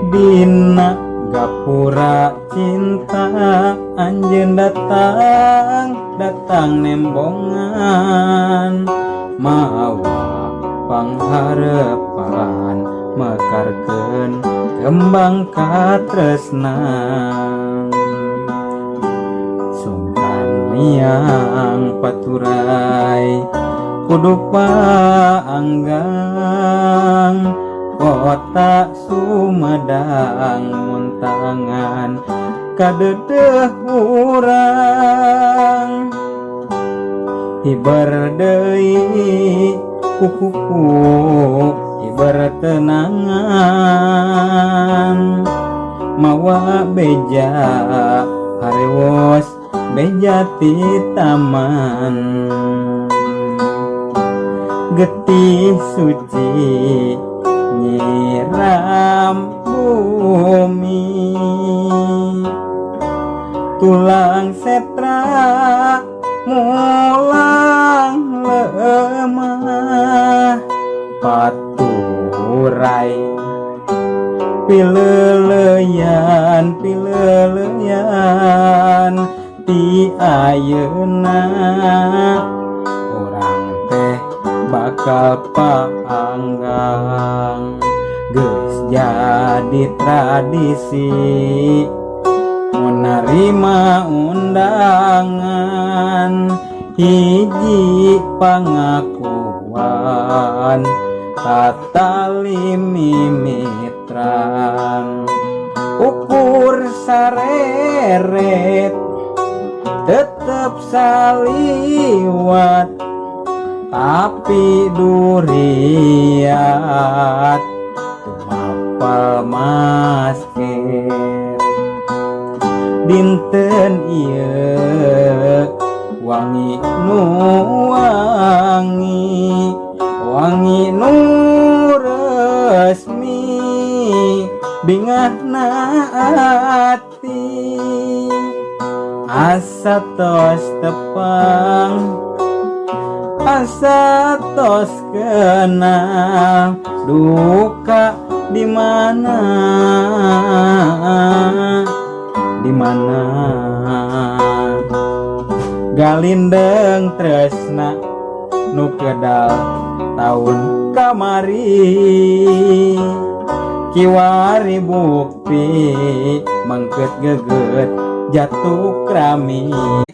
Dina gapura cinta anjeun datang, datang nembongan, mawa pangharepan, mekarkeun kembang katresnan. Sungkan miang paturai kudu paanggang kota Sumedang, muntangan kadeudeuh urang. Hiber deui kukupu, hiber tenangan, mawa beja harewos, beja ti taman. Getih suci nyiram bumi, tulang setra mulang lemah, paturai pileleyan, pileleyan ti ayeuna urang teh bakal paanggang. Geus jadi tradisi menerima undangan, hiji pangakuan tatali mimitran, ukur sareret tetep saliwat, tapi duriat tumapel masket. Dinten ieu wangi nu wangi, wangi nu resmi, bingahna ati asa tos tepang, asa tos kenal. Duka di mana, di mana galindeng tresna nu kedal tahun kamari, kiwari bukti mengket geget jatuh krami.